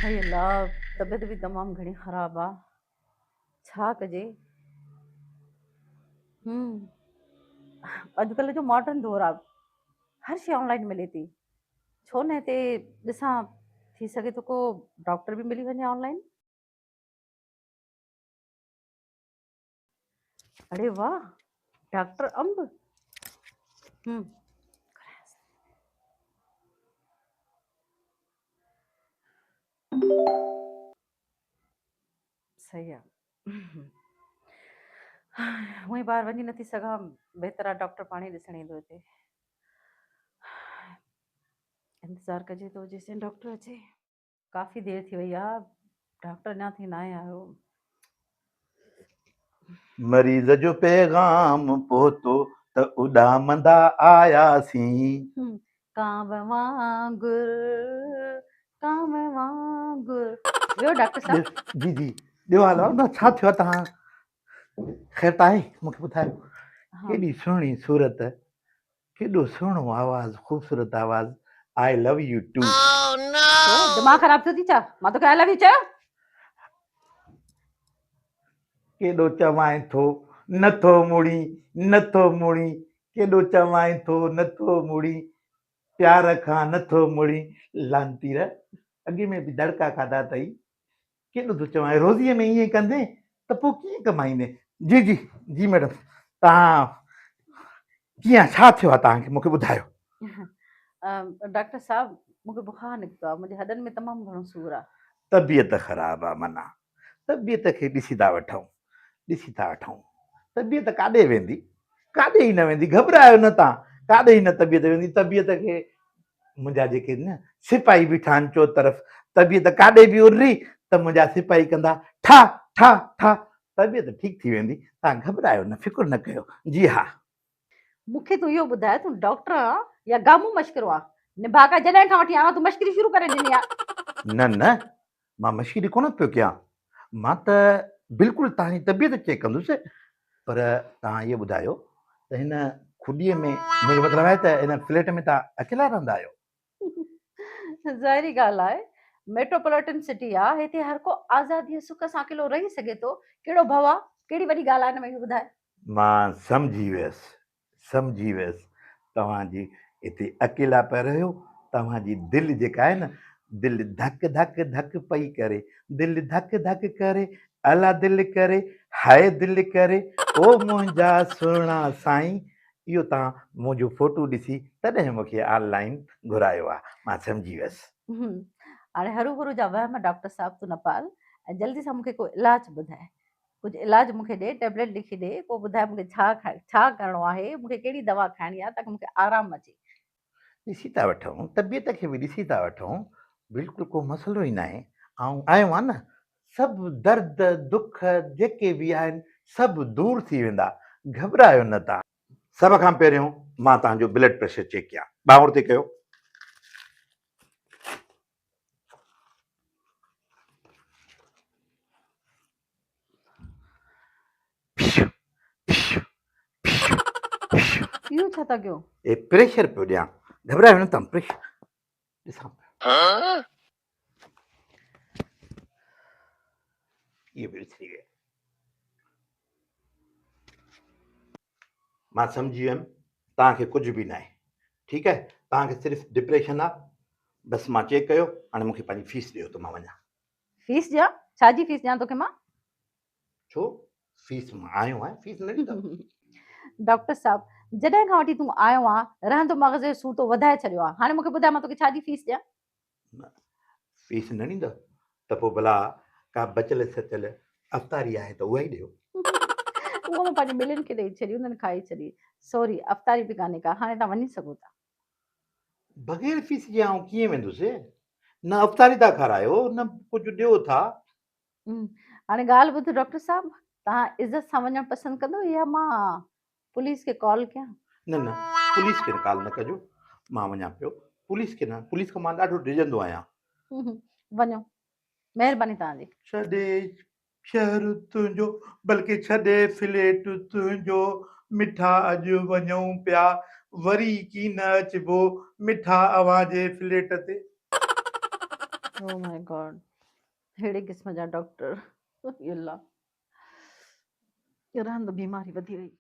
هي الله طبيعت به تمام گهڻي خراب آ ڇا ڪجي هم اڄڪلهه جو ماڊرن دور آ هر شي آنلائن ملي ٿي ڇو نه هتي ڏسان ٿي سگهي ٿو ڪو ڊاڪٽر به ملي وڃي آنلائن اڙي واهه ڊاڪٽر انب هم صحيح آ هونئن ئي ٻاهر وڃي نٿي سگهان بهتر آ ڊاڪٽر پاڻ ئي ڏسڻ ايندو هتي انتظار ڪجي ٿو جيسين ڊاڪٽر اچي ڪافي دير ٿي وئي آ ڊاڪٽر اڃا تائين ناهي آيو. مريض جو پيغام پهتو ته اڏامندا آياسين. ڪانء وانگر ڪانء وانگر. ويو ڊاڪٽر صاحب. جي جي ٻيو حال احوال نه ڇا ٿيو آ توهان خير ته آهي مون کي ٻڌايو ڪيڏي سهڻي صورت ڪيڏو سهڻو آواز خوبصورت آواز آء لو يو ٽو. ڇو دماغ خراب ٿيو ٿي ڇا مان توکي آء لو يو چيو. ڪيڏو چوانء ٿو نه ٿو مڙين نه ٿو مڙين ڪيڏو چوانء ٿو نه ٿو مڙين پيار کان نه ٿو مڙين لعنتي ر اڳي ۾ به دڙڪا کاڌا اٿئي ڪيڏو ٿو چوانء روزيء ۾ ائين ڪندين ته پوء ڪيئن ڪمائيندين؟ جي جي جي ميڊم توهان ڪيئن ڇا ٿيو آهي توهان کي مون کي ٻڌايو. ڊاڪٽر صاحب مون کي بخار نڪتو آهي منهنجي هڏن ۾ تمام گهڻو سور آهي. طبيعت خراب آهي معنيٰ طبيعت کي ڏسي ٿا وٺون ڏسي ٿا وٺون طبيعت ڪاڏي ويندي ڪاڏي ئي نه ويندي گهٻرايو نه توهان ڪاڏي ئي نه طبيعت ويندي طبيعت کي منهنجا جيڪي نه سپاهي بيٺا آهن چوطرف طبيعت ڪاڏي به اڏري ته منهنجا سپاهي ڪندا ٺا ٺا ٺا طبيعت ٺيڪ ٿي ويندي توهان گهٻرايو نه فڪر نه ڪيو جي ها. مون کي تون اهو ٻڌاء تون ڊاڪٽر آن يا گامون مشڪرو آن نڀاڳا جڏهن کان وٺي آيو آهيان تون مشڪري شروع ڪري ڏني آ. نه نه مان مشڪري ڪونه پيو ڪيان مان ته بلڪل توهان جي طبيعت چيڪ ڪندس پر توهان اهو ٻڌايو ته هن کڏيء ۾ منهنجو مطلب آهي ته هن فليٽ ۾ توهان اڪيلا رهندا آهيو؟ ظاهري ڳالهه آهي ميٽروپوليٽن سٽي آ هتي هر ڪو آزاديء سک سان اڪيلو رهي سگهي ٿو ڪهڙو ڀؤ آ ڪهڙي وڏي ڳالهه آهي هن ۾ اهو ٻڌاء. مان سمجهي ويس سمجهي ويس توهان جي اتي اڪيلا پيا رهيو توهان جي دل جيڪا آهي نه دل ڌڪ ڌڪ ڌڪ پئي ڪري دل ڌڪ ڌڪ ڪري الا دل ڪري هاء دل ڪري او منهنجا سهڻا سائين اهو توهان منهنجو فوٽو ڏسي تڏهن مون کي آن لائين گهرايو آهي مان سمجهي ويس. هاڻي هروڀرو جا وهم ڊاڪٽر صاحب تون نه پال ۽ جلدي سان مون کي ڪو علاج ٻڌاء ڪجهه علاج مون کي ڏي، ٽيبليٽ لکي ڏي، پوء ٻڌاء مون کي ڇا ڇا ڪرڻو آهي، مون کي ڪهڙي دوا کائڻي آهي تاڪه مون کي آرام اچي. ڏسي ٿا وٺون، طبيعت کي به ڏسي ٿا وٺون، بلڪل ڪو مسئلو ئي ناهي، آئون آيو آهيان نه، سڀ درد دک جيڪي به آهن سڀ دور ٿي ويندا، گهٻرايو نه توهان. سڀ کان پهريون مان توهان جو بلڊ پريشر چيڪ ڪيان، ٻانهن تي ڪيو. اهو ڇا ٿا ڪيو؟ اي پريشر پيو ڏيان گهٻرايو نه تان پريشر ڏسان پيو اهو به وسري ويو مان سمجهي ويم توهان کي ڪجهه به ناهي ٺيڪ آهي توهان کي صرف ڊپريشن آهي بس مان چيڪ ڪيو هاڻي مون کي پنهنجي فيس ڏيو ته مان وڃان فيس ڏيان؟ ڇا جي فيس ڏيان توکي مان؟ ڇو فيس مان آيو آهيان فيس نه ڏيندو؟ ڊاڪٽر صاحب جڏهن کان وٺي تون آيو آن رهندو مغز جو سور تو وڌائي ڇڏيو آ هاڻي مونکي ٻڌاء مان توکي ڇا جي فيس ڏيان؟ فيس نه ڏيندو ته پوء ڀلا ڪا بچيل سچيل افطاري آهي ته اها ئي ڏيو. اها مان پنهنجي ٻلين کي ڏئي ڇڏي انهن کائي ڇڏي. سوري افطاري به ڪانهي ڪا هاڻي توهان وڃي سگهو ٿا. بغير فيس جي آئون ڪيئن ويندس؟ نه افطاري ٿا کارايو نه ڪجهه ڏيو ٿا. هاڻي ڳالهه ٻڌ ڊاڪٽر صاحب توهان عزت سان وڃڻ پسند ڪندو يا مان پوليس کي ڪال ڪيان؟ نه نه پوليس کي ڪال نه ڪجو مان وڃان پيو پوليس کي نه پوليس کان مان ڏاڍو ڊڄندو آهيان. وڃو مهرباني توهان جي. ڇڏي شهر تنهنجو بلڪه ڇڏي فليٽ تنهنجو مٺا اڄ وڃون پيا وري ڪين اچبو مٺا اوهان جي فليٽ تي. او مائي گاڊ. ههڙي قسم جا ڊاڪٽر اي الله رهندو بيماري وڌي وئي.